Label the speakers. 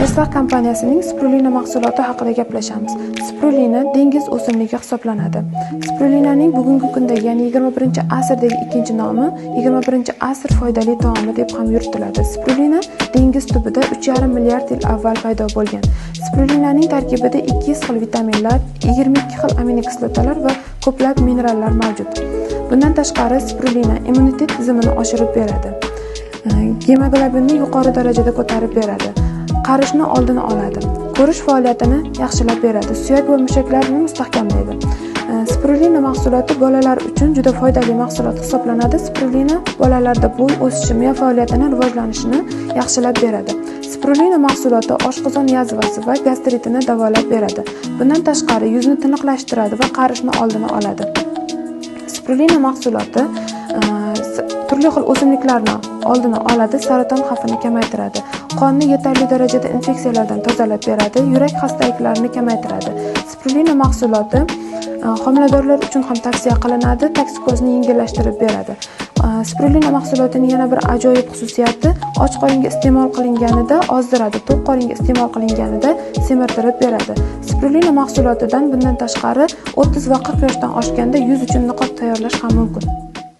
Speaker 1: Ersaq kompaniyasining spirulina mahsuloti haqida gaplashamiz. Spirulina dengiz o'simligi hisoblanadi. Spirulinaning bugungi kundagi, ya'ni 21-asrdagi ikkinchi nomi 21-asr foydali taomi deb ham yuritiladi. Spirulina dengiz tubida 3,5 milliard yil avval paydo bo'lgan. Spirulinaning tarkibida 200 xil vitaminlar, 22 xil aminokislotalar va ko'plab minerallar mavjud. Bundan tashqari spirulina immunitet tizimini oshirib beradi. Gemoglobinni yuqori darajada ko'tarib beradi. Qarishni oldini oladi. Ko'rish faoliyatini yaxshilab beradi. Suyak va mushaklarni mustahkamlaydi. Spirulina mahsuloti bolalar uchun juda foydali mahsulot hisoblanadi. Spirulina bolalarda bo'y o'sishi, miya faoliyatini rivojlanishini yaxshilab beradi. Spirulina mahsuloti oshqozon yazvasi va gastritini davolab beradi. Bundan tashqari yuzni tiniqlashtiradi va qarishni oldini oladi. Spirulina mahsuloti turli xil o'simliklarni oldini oladi, saraton xavfini kamaytiradi. Qonni yetarli darajada infeksiyalardan tozalab beradi, yurak xastaliklarini kamaytiradi. Spirulina mahsuloti homiladorlar uchun ham tavsiya qilinadi, toksikozni yengillashtirib beradi. Spirulina mahsulotining yana bir ajoyib xususiyati och qoringa iste'mol qilinganida ozdiradi, to'q qoringa iste'mol qilinganida semirtirib beradi. Spirulina mahsulotidan bundan tashqari 30 va 40 yoshdan oshganda yuz uchun niqob tayyorlash ham mumkin.